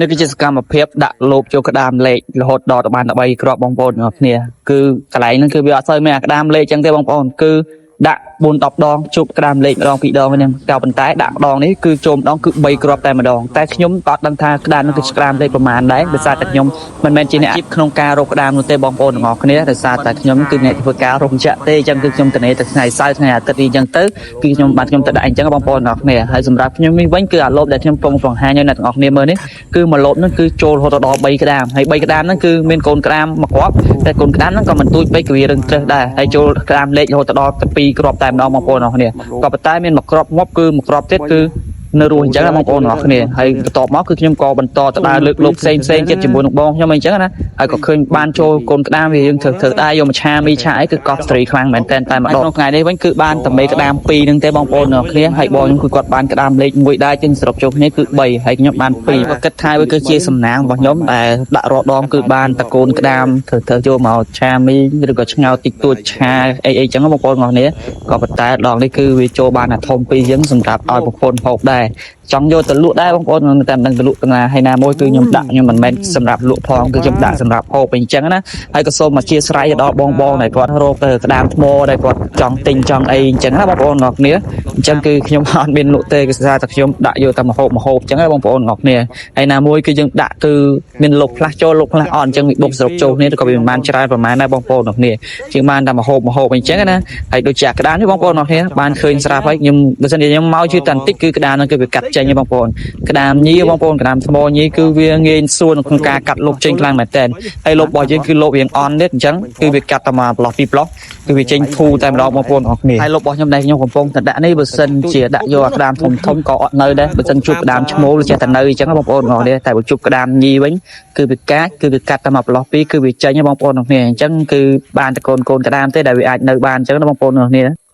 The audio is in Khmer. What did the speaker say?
នេះគឺជាសកម្មភាពដាក់លបចូលក្តាមលេខរហូតដល់ទៅបាន13គ្រាប់បងប្អូនទាំងអស់គ្នាគឺកន្លែងហ្នឹងគឺវាអត់សូវមានអាក្តាមលេខចឹងទេបងប្អូនគឺដាក់4 10ដងជប់ក្តាមលេខម្ដងពីរដងហ្នឹងតែប៉ុន្តែដាក់ម្ដងនេះគឺចូលម្ដងគឺ3គ្រាប់តែម្ដងតែខ្ញុំក៏អត់ដឹងថាក្តាមហ្នឹងគឺក្តាមលេខប្រមាណដែរដោយសារតែខ្ញុំមិនមែនជាអ្នកអាជីពក្នុងការរកក្តាមនោះទេបងប្អូនទាំងអស់គ្នាដោយសារតែខ្ញុំគឺអ្នកធ្វើការរោងចក្រទេអញ្ចឹងគឺខ្ញុំទៅនេតែថ្ងៃសៅរ៍ថ្ងៃអាទិត្យអញ្ចឹងទៅគឺខ្ញុំបានខ្ញុំទៅដាក់អញ្ចឹងបងប្អូនទាំងអស់គ្នាហើយសម្រាប់ខ្ញុំនេះវិញគឺអាលបដែលខ្ញុំកំពុងបង្ហាញឲ្យអ្នកទាំងអស់គ្នាមើលនេះ គឺមួយលបហ្នឹងគឺចូលរហូតដល់3ក្តាមហើយ3ក្តាមហ្នឹងគឺមានកូនក្តាមមួយគ្រាប់តែកូនក្តាមហ្នឹងក៏មិនទូចពេកគឺវារឹងត្រឹសដែរហើយចូលក្តាមលេខរហូតដល់ទៅ2គ្រាប់តែម្ដងបងប្អូនអរគ្នាក៏ប៉ុន្តែមានមួយគ្រាប់ងាប់គឺមួយគ្រាប់ទៀតគឺនៅរស់អញ្ចឹងណាបងប្អូនអរគ្នាហើយបន្ទាប់មកគឺខ្ញុំក៏បន្តទៅដើរលើកលោកផ្សេងផ្សេងទៀតជាមួយនឹងបងខ្ញុំអីចឹងណាហើយក៏ឃើញបានចូលកូនក្តាមវាយើងធ្វើធ្វើដែរយកមកឆាមីឆាអីគឺកប់ស្រីខ្លាំងមែនតើតែម្ដងក្នុងថ្ងៃនេះវិញគឺបានតែមេក្តាម2ហ្នឹងទេបងប្អូនអរគ្នាហើយបងខ្ញុំគឺគាត់បានក្តាមលេខ1ដែរជាងសរុបចូលគ្នាគឺ3ហើយខ្ញុំបាន2ក៏គិតថាវាគឺជាសំណាងរបស់ខ្ញុំដែលដាក់រដងគឺបានតកូនក្តាមធ្វើធ្វើចូលមកឆាមីឬក៏ឆ្ងោតិចតួចឆាអីអីចឹងបងប្អូនអរគ្នាក៏ប៉ុន្តែដងនេះគឺវាចូលបានអាធំពីរចឹងសម្រាប់ឲ្យប្រពន្ធហូបដែរចង់យកទៅលក់ដែរបងប្អូនតែមិនដឹងទៅលក់កណាហើយណាមួយគឺខ្ញុំដាក់ខ្ញុំមិនមែនសម្រាប់លក់ផងគឺខ្ញុំដាក់សម្រាប់ហូបអញ្ចឹងណាហើយក៏សូមអធិស្ឋានទៅដល់បងបងដែលគាត់រកទៅក្តាមថ្មដែលគាត់ចង់ទិញចង់អីអញ្ចឹងណាបងប្អូនទាំងអស់គ្នាអញ្ចឹងគឺខ្ញុំអត់មានលក់ទេគឺថាតែខ្ញុំដាក់យកតែមកហូបមកហូបអញ្ចឹងណាបងប្អូនទាំងអស់គ្នាហើយណាមួយគឺយើងដាក់គឺមានលុបផ្លាស់ចូលលុបផ្លាស់អត់អញ្ចឹងវាបុកសរុបចូលគ្នាក៏វាមិនបានច្រើនប្រហែលដែរបងប្អូនទាំងអស់គ្នាជាងបានតែមកហូបមកហូបអញ្ចឹងណាហើយដូចជាក្តាមនេះបងប្អូនទាំងអស់គ្នាបានឃើញស្រាប់ហើយខ្ញុំបើសិនជាខ្ញុំមកជឿតែបន្តិចគឺក្តាមហ្នឹងគឺវាកាត់ចេញហើយបងប្អូនក្តាមញីបងប្អូនក្តាមថ្មញីគឺវាងាយស្រួលនៅក្នុងការកាត់លុបចេញខ្លាំងមែនតើហើយលុបរបស់យើងគឺលុបរៀងអន់ទៀតអញ្ចឹងគឺវាកាត់តែមកប្លោះពីរប្លោះគឺវាចេញធូរតែម្ដងបងប្អូនទាំងអស់គ្នាហើយលុបរបស់ខ្ញុំដែលខ្ញុំកំពុងតែដាក់នេះបើសិនជាដាក់យកអាក្តាមធំធំក៏អត់នៅដែរបើសិនជួបក្តាមឈ្មោលចេះតែនៅអញ្ចឹងបងប្អូនទាំងអស់គ្នាតែបើជួបក្តាមញីវិញគឺវាកាចគឺវាកាត់តែមកប្លោះពីរគឺវាចេញបងប្អូនទាំងអស់គ្នាអញ្ចឹងគឺបានតែកូនកូនក្តាមទេដែលវាអាចនៅបានអញ្ចឹងណាបងប្អូនទាំងអស់គ្នា។